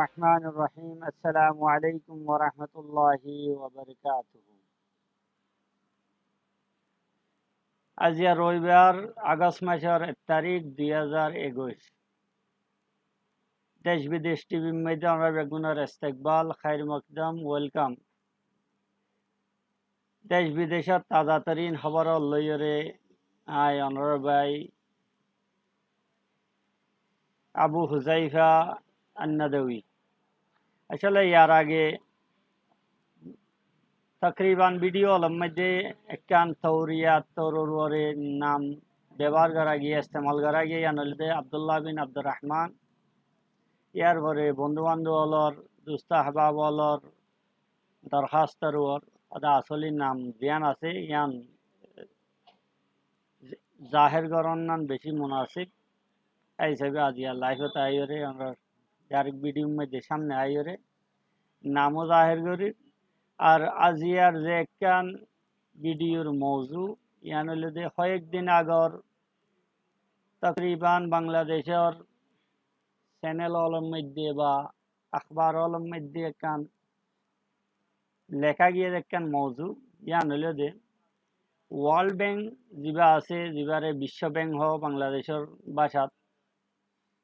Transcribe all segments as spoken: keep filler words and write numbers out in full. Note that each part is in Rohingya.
Rahmanir Rahim. Assalamu alaikum wa rahmatullahi wa barakatuhu. Aijja roibar, August masor ek tarik, dui házar ekuic. Dec Bidec T V r maze onora beggúnor istekbal, khair mokdom, welcome. Dec bidecor taza tarin hóbor loiyóre añí onorar bái Abu Huzaifa An-Nadawi. Asóle yar age tokriban video ólor maze ekkán touriya, torur uore nam bebohar gora giye, estemal gora giye, yián óilde Abdullah bin Abdur Rahman. Yar fore bondú bandób ólor, dust ahbab ólor dorhastor uore, asóli nam ziyán asé, yián zaher goron nan beci munasib. Ei hísabe aijja live ot aiyóre, onora direct video r maze samne aiyóre nam o zaher gorir. Ar aijjar ze ekkán video r mouzu, yián óilde hoyek din agor tokriban Bangladecor channel ólor maze ba akhbar ólor maze ekkán leká giye ekkán mouzu, yián óilde World Bank ziba asé, zibare Bicco Bank hoó Bangladecor bácat,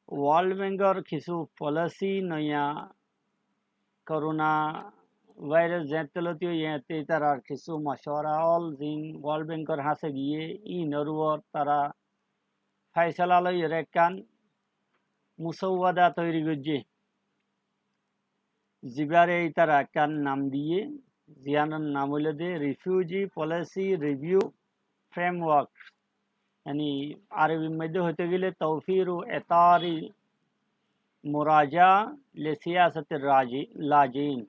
World Bank or kissú policy noya corona virus zeéñtte loti óiye, itarar kissú mocuwara ól zin World Bank or hañse giye, inor uore tara faisala loiyóre ekkán musowada toiri goijje. Zibare itara ekkán nam diye, ziyánor nam óilde Refugee Policy Review Framework. Yáni Arobi maze hoito gele Tawfiru Itari Muraja le Siyasatir Raji-, Lajin.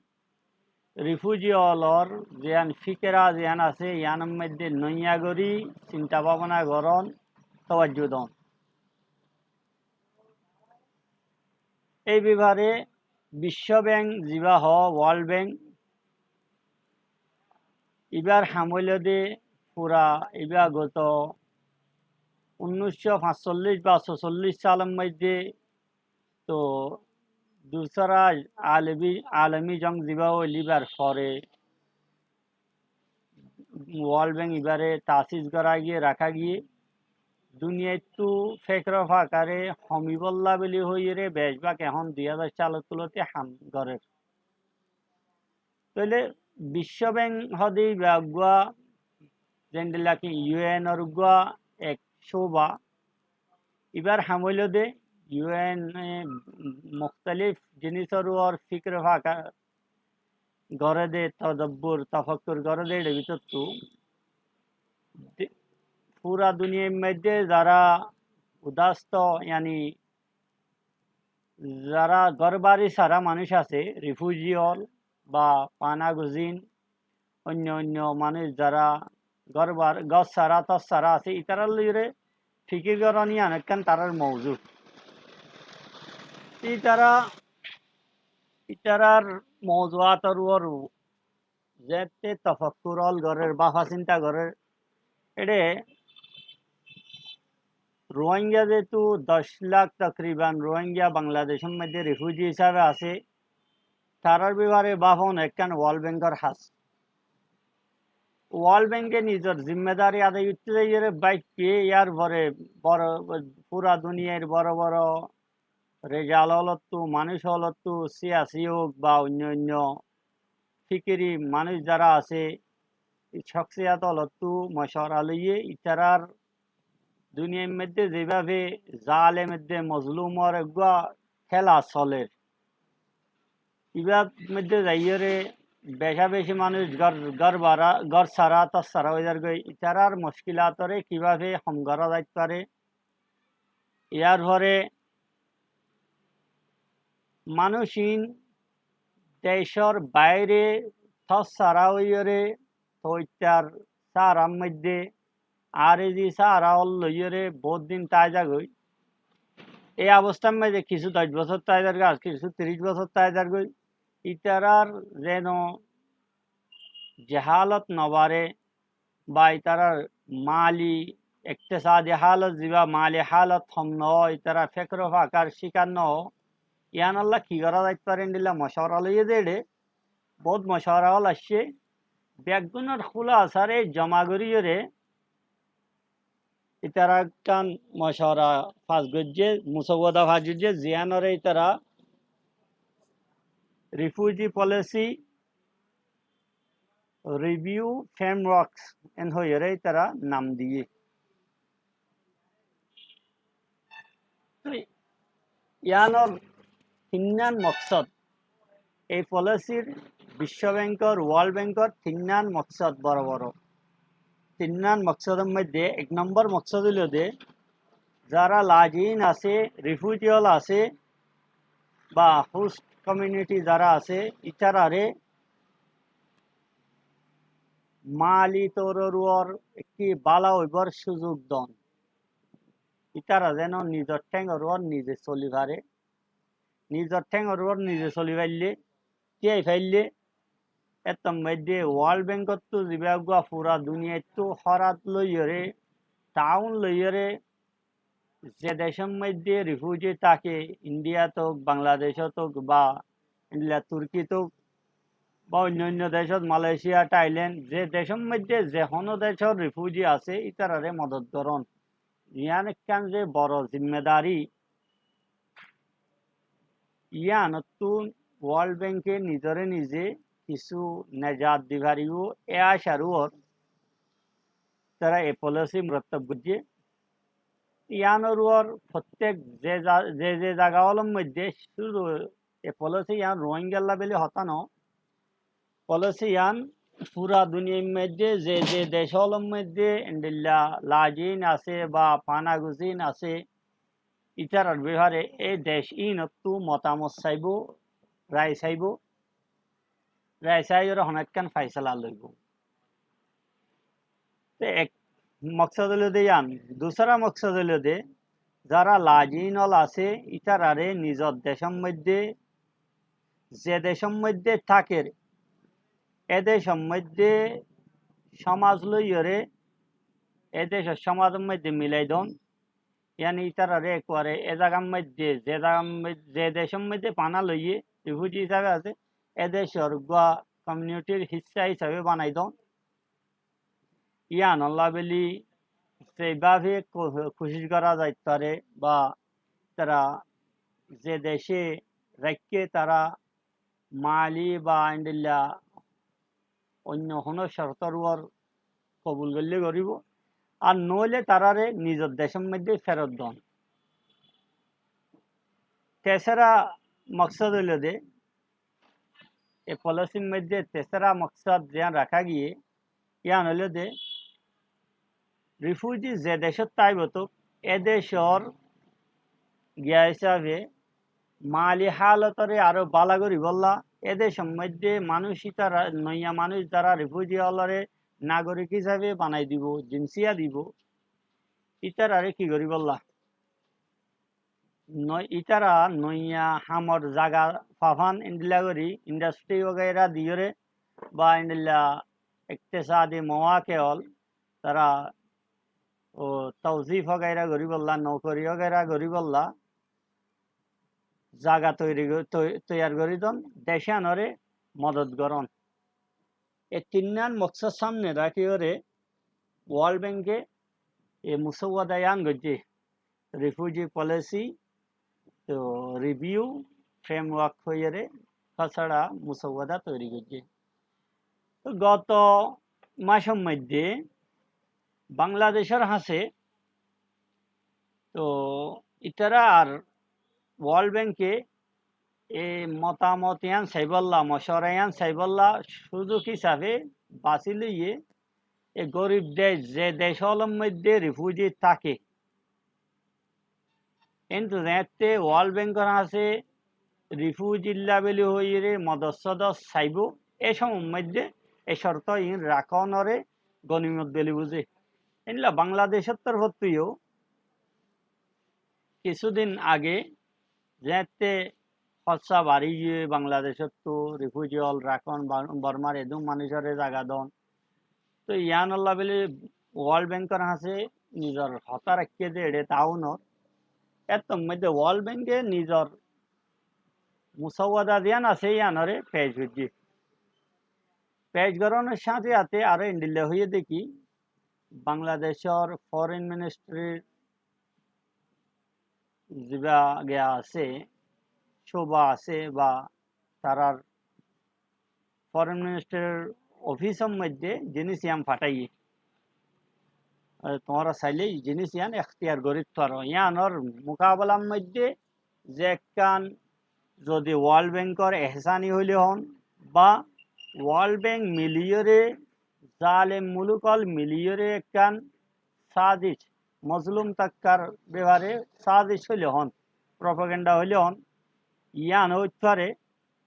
Refugee ólor ziyán fikira ziyán asé, yiánor maze noya gori sinta babona goron, tawajju don. Ei befare Bicco Bank ziba hoó, World Bank, ibar ham óilde fura iba goto unnic cót fañsollic ba sosollic salor maze to dusra alami, alami jong ziba óil ibar fore World Bank ibare tasis gora giye, raká giye. Duniyaittú fekro fakare homibolla buli hoiyóre becbak ehón dui házar salor tulonat ham gorer. Tóile Bicco Bank hoóde iba uggúa zendilla ki U N or uggúa ek cuba. Ibar ham óilde U N e muktalif jinisor uore fikro fakar gorede, todobbur, tofakkur gorede, ere bútottu de-, fura duniyair maze zara udasto, yáni zara górbari sára manúic asé, refugee ól ba panaguzin, oinno oinno manúic zara górbari, gór sára, tor sára asé, itarar loiyóre fikir goron yián ekkán tarar mouzu. Itara, itarar mouzuator uore zeéñtte tofakkur ól gorer, bafa sinta gorer, ere Rohingya zehetu doc lak tokriban Rohingya Bangladecor maze refugee hísabe asé, tarar befare bafon ekkán World Bank or ham. World Bank e nizor zimmadari adai goitte zaiyóre báife, yar fore boro, fura duniyair boro boro rezal ólottu, manúic ólottu, siyasi ók ba oinno oinno fikiri manúic zara asé, e coksiyat ólottu mocuwara loiye, itarar duniyair maze zibábe zalem edde mozlumor uggúa kéla soler, ibar maze zaiyóre beca beci manúic gór, gór bara, gór sára, tor sára ói zargoi, itarar muckilatore kibábe hom gora zait fare, yar fore manúic ín decor baire tor sára óiyore toittar sárar maze, arezi sára ól loiyore bout din tái zagoi. Ei obostar maze kissú doc bosór tái zargoi, ar kissú tiríc bosór tái zargoi. Itarar zeno jehalot no bare, ba itarar mali, iktesadi halot, ziba mali halot hom no, itara fekro fakar cikar no, Yíanolla ki gorá zaitó fare endilla mocóra loiyé de eçé, bout mocóra ól aiccé, beggúnor kúlasáre zoma goríyoré, ítara ekkán mocóra fas goijjé, musowada fas goijjé, ziyánore ítara Refugee Policy Review Frameworks en hoiyóre ítara nam diyé. Toi yíanor tinnán moksód, ei polisir Bicco Benkor, World Benkor tinnán moksód boro boro. Tinnán moksódor moiddé ek nombor moksód óilde, zará lajiin asé, refugee ól asé, ba host community zará asé, ítarare mali toror uore ekki bála óibar suzuk don. Ítara zeno nizor théngor uore nize soli fare. Nizor théngor uore nize soli faille, tíai faille, éttor moiddé World Bankottú zibá uggúa fura duniyaittú hórat loiyóre, taawun loiyóre, ze decór moiddé refugee táke, Indiat ók, Bangladecót ók, ba endilla Turkit ók, ba oinno oinno decót, Malaysia, Thailand, ze decór moiddé ze honó decór refugee asé, ítarare modot gorón. Yián ekkán ze boro zimmadari, yiánottún World Banke nizore nize kissú nejat di faribó, e acar uore tará e polisi murattab goijjé. Yiánor uore fottek ze za-, ze ze zaga ólor moiddé cúdu e polisi yián Rohingyalla bóli hotá no, polisi yián fura duniyair moiddé ze ze dec ólor moiddé endilla lajiin asé ba fana guzin asé, ítarar befare e dec iínottú motamot saibó, rai saibó, rai saiyóre honó ekkán faisala loibó. Te ek moksod óilde yián, dusara moksod óilde, zará lajiin ól asé, ítarare nizor decór moiddé, ze decór moiddé táker, e decór moiddé somaz loiyóre, e decór somazor moiddé milai don, yáni ítarare ekkuare e zagar moiddé, ze zagar moid-, ze decór moiddé fana loiyé, refugee hísabe asé, e decór uggúa communityr hissá hísabe banai don. Yiánolla bóli zeibábe ku-, kucíc gorá zait fare ba tará ze decé raikké tará mali ba endilla oinno honó cortor uore kobul goille goribó, ar noóile taráre nizor decór moiddé ferot don. Tesara moksod óilde, e polisir moiddé tesara moksod ziyán raká giyé, yián óilde, refugee ze decót táibo tók, e decór giya hísabe mali hálotore aró bála goríbolla, e decór moiddé manúic ítara, noiya manúic zará refugee ólore nagorik hísabe banai dibó, jinsiya dibó, ítarare ki goríbolla? Noi-, ítara noiya hamor zaga fafán endilla gorí industry wagaira diyóre ba endilla iktesadi mowake ól tará o tawzif wagaira goríbolla, noukori wagaira goríbolla zaga toiri go-, toi-, toiyar gorí don, dec iánore modot gorón. E tinnán moksod samne rakíyore World Banke e musowada yián goijjé, Refugee Policy to Review Framework hoiyóre hósara musowada toiri goijjé. To goto macor moiddé Bangladecor hañsé to ítara ar World Banke e motamot yián saibólla, mocóra yián saibólla cúzuk hísabe basí loiyé e gorib dec, ze dec ólor moiddé refugee táke. Kintu zeéñtte World Bankor hañsé refugee lla bóli hoiyóre modot sodot saibó, e somor moiddé e corto iín rakónore gonimot bóli buzé. Endilla Bangladecor torfóttu yó kissúdin age zeéñtte hóssa bari giyé Bangladecóttu, refugee ól rakón, Bar-, Bormar edún manúicoré zaga don. Toi yiánolla bóli World Bankor hañsé nizor hotá raikké de eçé taawunor. Éttor moiddé World Banke nizor musawada ziyán asé, yíanoré pec goijjé. Pec gorónor sáñte sáñte aró endilla hoiyé dé ki, Bangladecór foreign ministryr zibá giya asé, cóba asé ba tarár foreign ministryr ofisor moiddé zinis yían fatháiye. E, tuáñra sailé zinis yían ektiyar gorí faró. Yíanor mukabelar moiddé ze ekkán zodi World Bankor ehsáni hoilé hon ba World Bank miliyóre, zalem muluk ól miliyóre ekkán sazic, mozlum takkar befare sazic hoilé hon, propaganda hoilé hon, yían óit fare,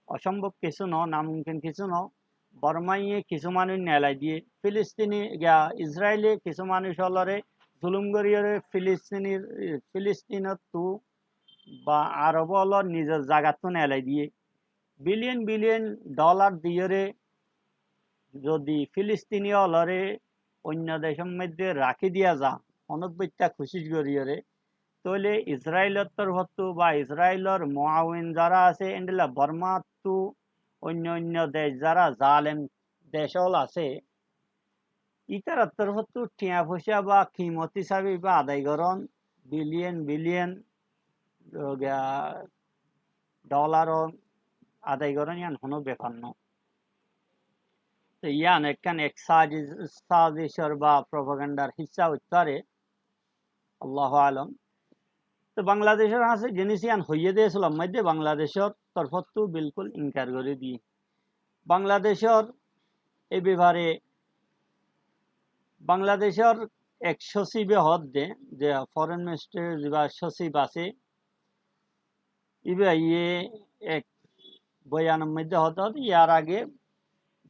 ocombob kissú no, namumkin kissú no. Bormaye kissú manúic neelai diyé, Filistini, giya, Israile kissú manúic ólore zulum goríyore Filistinir, Filistinottu ba Arob ólor nizor zagattú neelai diyé. Billion billion dollar diyóre zodi Filistini ólore oinno decór moiddé rakí diya za, honót boitta kucíc goríyore, tóile Israilor torfóttu ba Israilor muawin zará asé, endilla Bormattú oinno oinno dec zará zalem dec ól asé, ítarar torfóttu thiañ foicá ba kimot hísabe íba adai gorón, billion billion, o, giya, dollar adai gorón, yían honó befar no. Te yían ekkán ek sazi-, sazicor ba propagandar hissá óit fare, Allahu alam. Te Bangladecór hañsé zinis yían hoiyé dé asól moiddé Bangladecór torfóttu bilkul inkar gorí diyé. Bangladecór e befare Bangladecór ek sócibe hoódde, ze foreign ministry zibá sócib asé, íba ye ek boyanor moiddé hoódde, hoódde yar age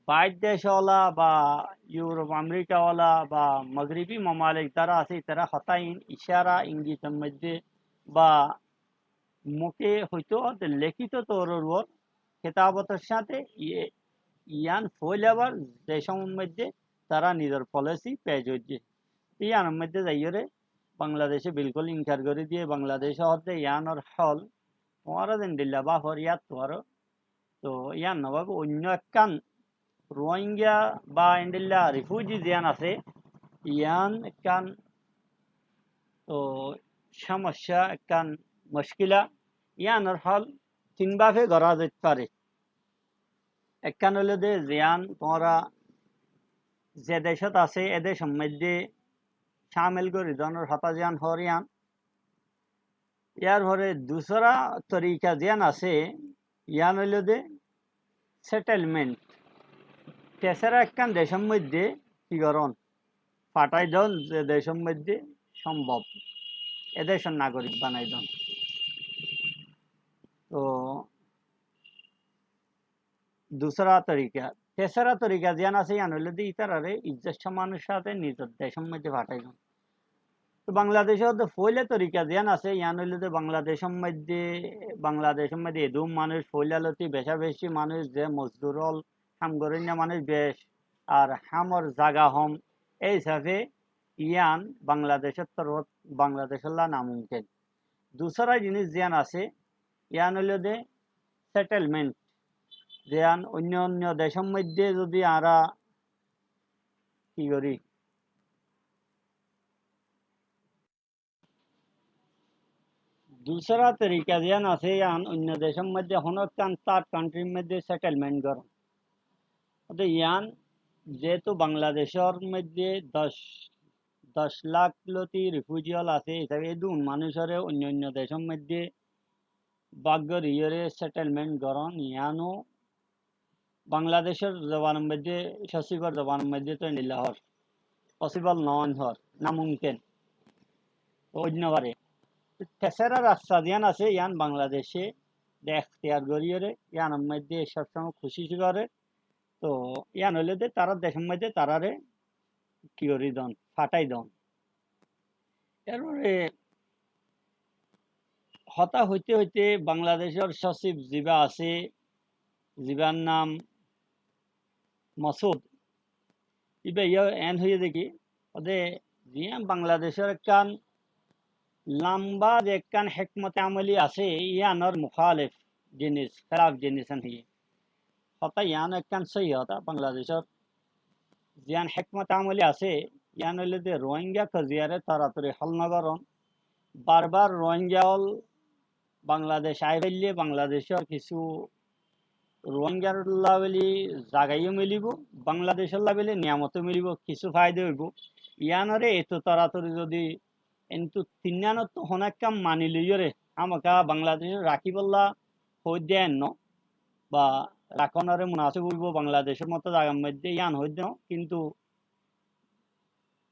bair dec ola ba Yurop, Amerika ola ba mogribi mamalik zará asé, ítará hotá iín icára ingitor moiddé ba muke hoito, hoito lekito toror uore kitabotor sáñte iye, yían foóilabar decór moiddé tará nizor policy pec goijjé. Yíanor moiddé zaiyóre Bangladece bilkul inkar gorí diyé. Bangladece hoódde yíanor hól tuáñra zendilla báfor yáttu aró. To yían no báfe, oinno ekkán Rohingya ba endilla refugee ziyán asé, yían ekkán to somosya, ekkán muckila, yíanor hól tin báfe gorá zait fare. Ekkán óilde ziyán tuáñra ze decót asé, e decór moiddé camil gorí donor hotá ziyán hoór yían. Yar fore dusra torika ziyán asé, yían óilde settlement. Tesara ekkán decór moiddé ki gorón? Fathái don, ze decór moiddé sombob, e decór nagorik banai don. To dusra torika, tesara torika ziyán asé, yían óilde ítarare izzot sommanor sáñte nizor decór moiddé fathái don. To Bangladecór de foóila torika ziyán asé, yían óilde Bangladecór moiddé, Bangladecór moiddé edún manúic, foóila loti beca beci manúic, ze mozdur ól, ham goróinna manúic bec, ar hamor zaga hom, e hísafe yían Bangladecór torfót, Bangladecólla namumkin. Dusra zinis ziyán asé, yían óilde settlement, ziyán oinno oinno decór moiddé zodi añára ki gorí, dusra torika ziyán asé, yían oinno decór moiddé honó ekkán third countryr moiddé settlement gorón. Óte yían zehetu Bangladecór moiddé doc, doc lak loti refugee ól asé, hísafe edún manúicore oinno oinno decór moiddé bák gorí iyóre settlement gorón, yíano Bangladecór zobanor moiddé, sócibor zobanor moiddé to endilla hoór possible noó hoór, namumkin. Óit no fare. Tesara rasta ziyán asé, yían Bangladece de ektiyar gorí iyóre, yíanor moiddé sob somoi kucíc goré. To yían óilde tarár decór moiddé tarare ki gorí don, fathái don. Erfore hotá hoite hoite Bangladecór sócib zibá asé, zibár nam Masud, íba yó en hoiyé dé ki, óde ziyán Bangladecór ekkán lamba ze ekkán hekmote amoli asé, yíanor mukhalef, jinis, hélaf jinis en hoiyé. Hotá yián ekkán sóiyi hotá, Bangladecót ziyán hékmot amoli asé, yián óilde Rohingya kaziyaré toratori hól no gorón. Barbar Rohingya ól Bangladec ai faille Bangladecór kissú Rohingyar labeli zaga yó milibó, Bangladecór labeli niyamot ó milibó, kissú faida óibo. Yiánoré eto toratori zodi entu tinnanottú honó ekkán mani loiyóre hámaka Bangladecót rakíbolla hoóidde enno, ba rakónore munasib óibo Bangladecór moto zagar moiddé yián hoóidde no, kintu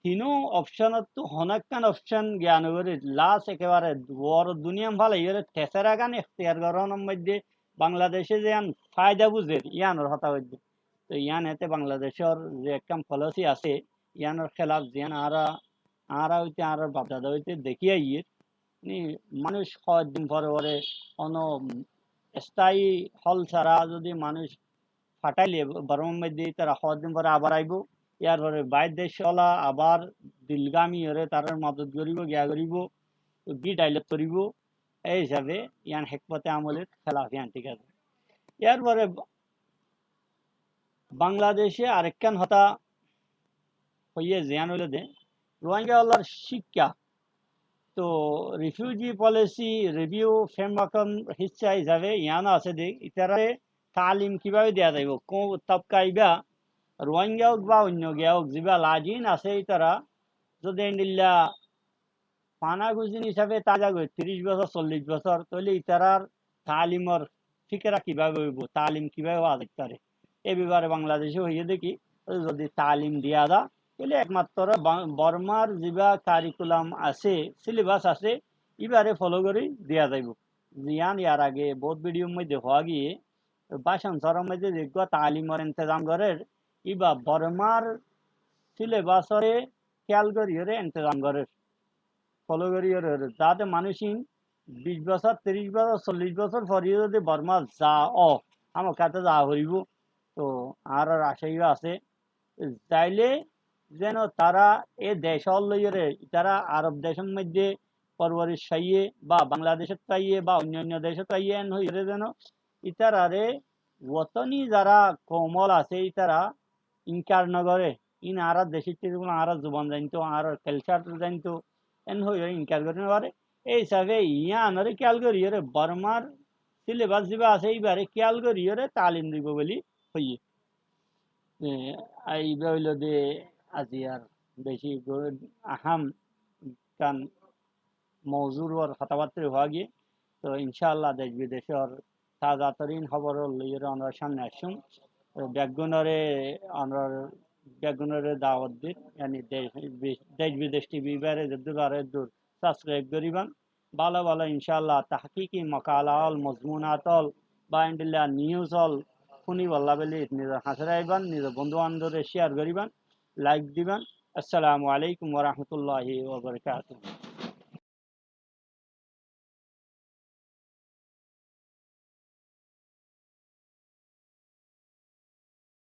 tinó opcónottú honó ekkán opcón giyan gorí las ekebare duwor duniyan falaiyóre tesera gán ektiyar gorónor moiddé Bangladece ziyán faida buzer yiánor hotá hoóidde. Toi yián ete Bangladecór ze ekkán polisi asé, yiánor hélaf ziyán añára, añára óite añárar bafdada óite dekí aiyír, ni manúic hoddin fore fore ono estáyi hól sára zodi manúic fatáile Bormar moiddé ítara hoddin fore abar aibó, yar fore bair dec ola abar dilgami óre tarar modot goríbo, giya goríbo, gíth ailot goríbo, ei hísabe yián hékmote amolir hélaf yián, thík asé. Yar fore Bangladece arekkán hotá hoiyé ziyán óilde Rohingya ólar cíkka. Toh refugee policy review framework or hissá hísabe yián asé de, itarare talim kibábe diya zaibo, ko tabka ibá Rohingya ók ba oinno giya ók, zibá lajin asé itara zodi endilla fana guzin hísabe táiza goi tiríc bosór, sollic bosór, tóile itarar talimor fikira kibábe óibo, talim kibábe fa zait fare. E bafare Bangladece hoiyé de ki, zodi talim diya za, tóile ekmatro Ba-, Bormar zibá karikulam asé, silebas asé, ibare folo gorí diya zaibo. Ziyán yar age bout bidiyór moiddé hoó giyé, bácon sórar moiddé zeggúa talimor entezam gorér, ibá Bormar silebasore kiyal goríyore entezam gorér. Folo goríyore, zate manúic ín bic bosór, tiríc bosór, sollic bosór fore zodi Borma za ó, hámaka te za foribó. Toh añárar acá yó asé, zaile zeno tara e dec ól loiyore, itara Arob decór moiddé forwaric faiyé ba Bangladecót faiyé ba oinno oinno decót faiyé en hoiyore zeno itarare wotoni zara koum ól asé itara inkar no goré. Ín añárar decór ttu, añárar zuban zainto, añárar culture zainto, en hoiyore inkar gorí no fare. Ei hísabe yiánore kiyal goríyore Bormar silebas zibá asé ibare kiyal goríyore talim dibo buli hoiyé. E, ibá óilde aziyar beci go-, aham kan mozur uore hotábatta hoó giyé. Toh incállah dec bidecór taza torin hóbor loiyore onorar sámne aiccúm. Toh beggúnore, onorar beggúnore dawot dir, yani dec, bi-, dec bidec T V ibare zeddur faro eddur subscribe goríban. Bála bála incállah tahkiki mokala ól, mozmunat ól, ba endilla news ól fúnibolla buli nizor hañsé raiban, nizor bondú bandóre share goríban, like diban. Assalamu alaikum wa rahmatullahi wa barakatuhu.